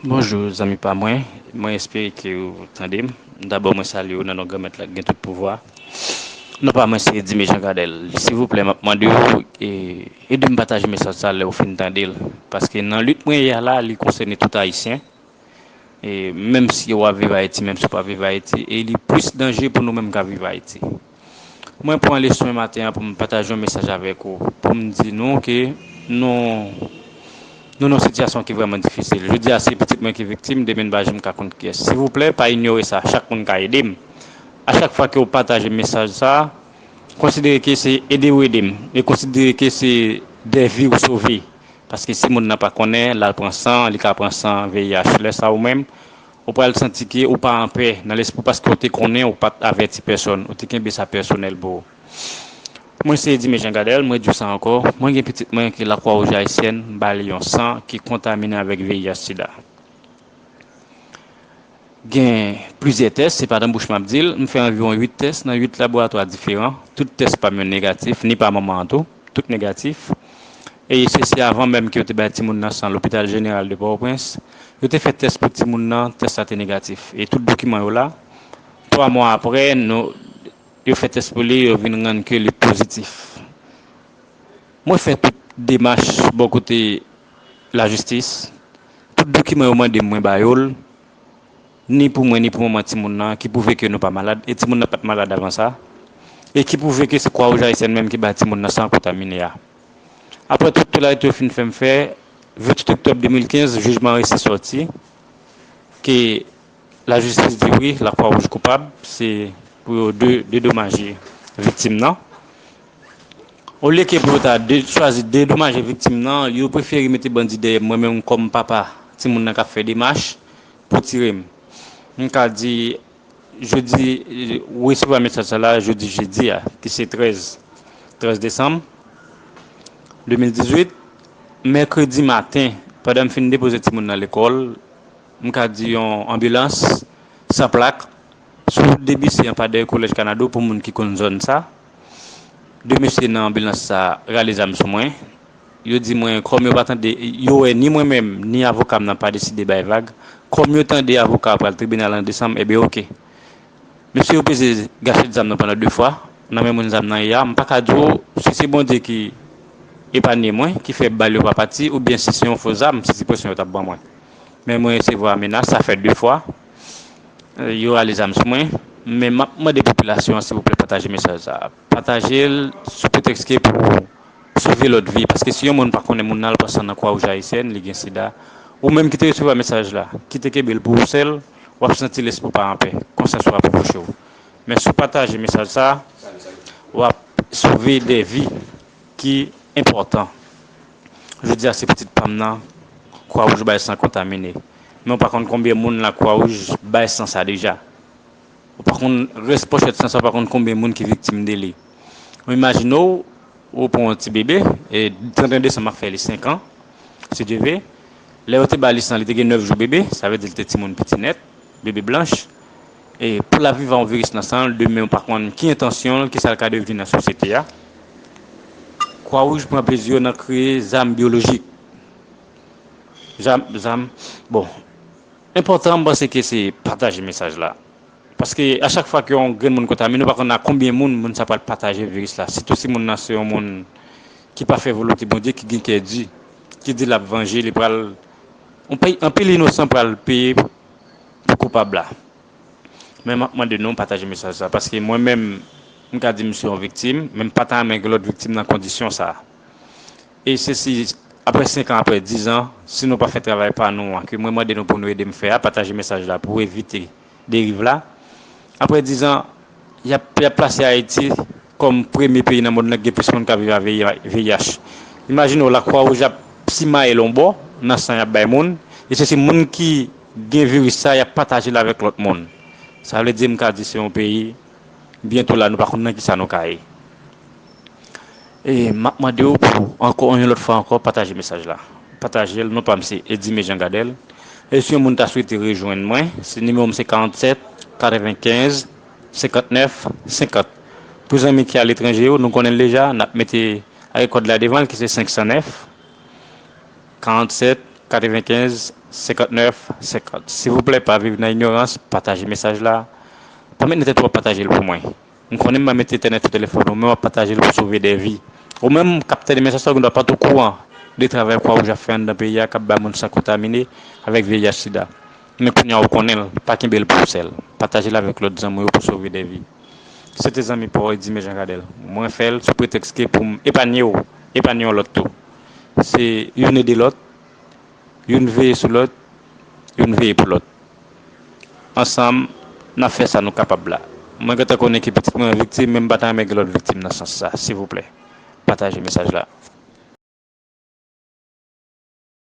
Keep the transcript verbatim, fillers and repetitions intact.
Bonjou, zanmi pa mwen. Mwen espere ke ou tande m. Dabò, mwen salye w nan non Granmèt la ki gen tout pouvwa. Non pa mwen, se Edime Jean Gradel. Silvouplè, m ap mande w, e, ede m pataje mesaj sa lè w fin tande l. Paske nan lit mwen ye a la, li konsène tout Ayisyen. E, menm si w ap viv Ayiti, menm si w pa viv Ayiti, e li plis danje pou nou menm k ap viv Ayiti. Mwen pran leson maten an pou m pataje yon mesaj avèk ou, pou m di nou ke nou, nou nan yon sitiyasyon ki vrèman difisil. Jodi a, se pitit mwen ki viktim, demen n pa janm ka konn kiyès. Silvouplè, pa inyore sa, chak moun ka ede m. A chak fwa ke w pataje mesaj sa, konsidere ke se ede w ede m, e konsidere ke se de vi w sove. Paske si moun nan pa konnen, l al pran san, li ka pran san V I H. Lè sa ou menm, ou pral santi ke ou pa anpè nan lespri paske ou te konnen, ou pa t avèti pèsonn, ou te kenbe sa pèsonèl pou ou. Mwen se Edime Jean Gradel, mwen di w sa ankò, mwen gen pitit mwen ke Lakwa Wouj Ayisyèn ba li yon san ki kontamine avèk V I H sida. Gen plizyè tès, se pa nan bouch m ap di l, m fè anviwon uit tès nan uit laboratwa diferan, tout tès pa m yo negatif, ni pa manman an tou, tout negatif. E se, se avan menm ke yo te bay timoun nan san Lopital Jeneral de Pòtoprens, yo te fè tès pou timoun nan, tès la te negatif. E tout dokiman yo la, twa mwa apre, nou, yo fè tès pou li, yo vin rann ke li pozitif. Mwen fè tout demach bò kote lajistis, tout dokiman yo mande m, mwen ba yo l, ni pou mwen, ni pou manman timoun nan, ki pwouve ke nou pa malad, e timoun nan pa t malad avan sa, e ki pwouve ke se Kwa Wouj Ayisyèn menm ki bay timoun nan san kontamine a. Apre tout, tout lalite yo fin fè m fè, venntuit oktòb de mil kenz, jijman an resi sòti, ke lajistis di wi, Lakwa Wouj koupab, se pou yo de, dedomaje viktim nan. Olye ke pou yo ta de, chwazi dedomaje viktim nan, yo prefere mete bandi dèyè mwen menm kòm papa timoun nan k ap fè demach pou tire m. M ka di, jodi, ou resevwa mesaj sa la, jodi jedi a, ki se trèz, trèz desanm de mil dizuit, mèkredi maten, pandan m fin depoze timoun nan lekòl, m ka di yon anbilans san plak sou wout Debisi an pa dèyè Kolèj Kanado pou moun ki konn zòn sa. De mesye nan anbilans sa rale zam sou mwen. Yo di mwen, kòm yo pa tande, yo wè ni mwen menm, ni avoka m nan pa deside bay vag. Kòm yo tande avoka a pral tribinal an desanm, ebyen oke. Mesye yo peze gachèt zam nan pandan de fwa, nan men moun zam nan ye a. M pa ka di w si se Bondye ki epanye mwen, ki fè bal yo pa pati, oubyen si se yon fo zam, si se presyon yo t ap ban mwen. Men mwen resevwa menas, sa fè de fwa. Eh, yo rale zam sou mwen, men m ap mande popilasyon an, silvouplè, pataje mesaj sa a. Pataje l sou pretèks ke pou sove lòt vi, paske si yon moun pa konnen moun nan al pran san nan Kwa Wouj Ayisyèn, li gen sida, ou menm ki te resevwa mesaj la, ki te kenbe l pou ou sèl, w ap santi lespri w pa anpè, konsyans ou ap wouche w. Men si w pataje mesaj sa a, w ap sove de vi ki enpòtan. Jodi a, se pitit pa m nan, Kwa Wouj bay san kontamine. Men w pa konn konbyen moun Lakwa Wouj bay san sa deja. Ou pa konn rès pòchèt san sa, ou pa konn konbyen moun ki viktim de li. Ou imajine w, ou pran yon ti bebe, e trannteyen desanm ap fè li senk an, si Dye ve. Lè yo te ba li san, li te gen nèf jou bebe, sa vle di li te timoun piti nèt, bebe blanch. E pou l ap viv ak yon viris nan san l, demen ou pa konn ki entansyon l, ki sa l ka devni nan sosyete a. Kwa Wouj pran plezi yo nan kreye zam byolojik. Zam, zam, bon, enpòtan, m panse ke se pataje mesaj la. Paske a chak fwa ke yon grenn moun kontamine, ou pa konn a konbyen moun, moun sa pral pataje viris la. Sitou si moun nan se yon moun ki pa fè volonte Bondye, ki gen kè di, ki di l ap vanje, li pral, anpil, anpil inosan pral peye pou koupab la. Men m ap mande nou pataje mesaj sa, paske mwen menm, m ka di m se yon viktim, men m pa ta renmen gen lòt viktim nan kondisyon sa. E se si, apre senk an, apre diz an, si nou pa fè travay pa nou an, ke mwen mande nou pou nou ede m fè a, pataje mesaj la pou evite deriv la. Apre diz an, y ap, y ap plase Ayiti kòm premye peyi nan mond lan ki gen plis moun k ap viv ak V I H. Imajine w, Lakwa Wouj ap simaye l yon bò nan san y ap bay moun, e se si moun ki gen viris sa, y ap pataje l avèk lòt moun. Sa vle di, m ka di se yon peyi, byento la, nou pa konn nan kisa nou ka ye. E m ap mande w pou, ankò, yon lòt fwa ankò, pataje mesaj la. Pataje l, non pa m se Edime Jean Gradel. E si yon moun ta swete rejwenn mwen, se nimewo m se karannsèt, katrevenkenz, senkantnèf, senkant. Pou zanmi ki aletranje yo, nou konnen l deja, n ap mete ak kòd la devan l ki se senk san nèf, karannsèt, katrevenkenz, senkantnèf, senkant. Silvouplè, pa viv nan inyorans, pataje mesaj la. Pa met nan tèt ou w ap pataje l pou mwen. M konnen m pa mete entènèt sou telefòn ou, men w ap pataje l pou sove de vi. Ou menm k ap tande mesaj sa, ou gendwa pa t okouran de travay Kwa Wouj ap fè anndan peyi a, k ap bay moun san kontamine avèk V I H sida. Men kounye a ou konnen l, pa kenbe l pou ou sèl. Pataje l avèk lòt zanmi w yo pou sove de vi. Se te zanmi pa w Edime Jean Gradel. Mwen fè l sou pretèks ke pou m epanye w, epanye yon lòt tou. Se youn ede lòt, youn veye sou lòt, youn veye pou lòt. Ansanm, n ap fè sa nou kapab la. Mwen gentan konnen ke pitit mwen viktim, men m pa ta renmen gen lòt viktim nan sans sa, silvouplè. Pataje mesaj la.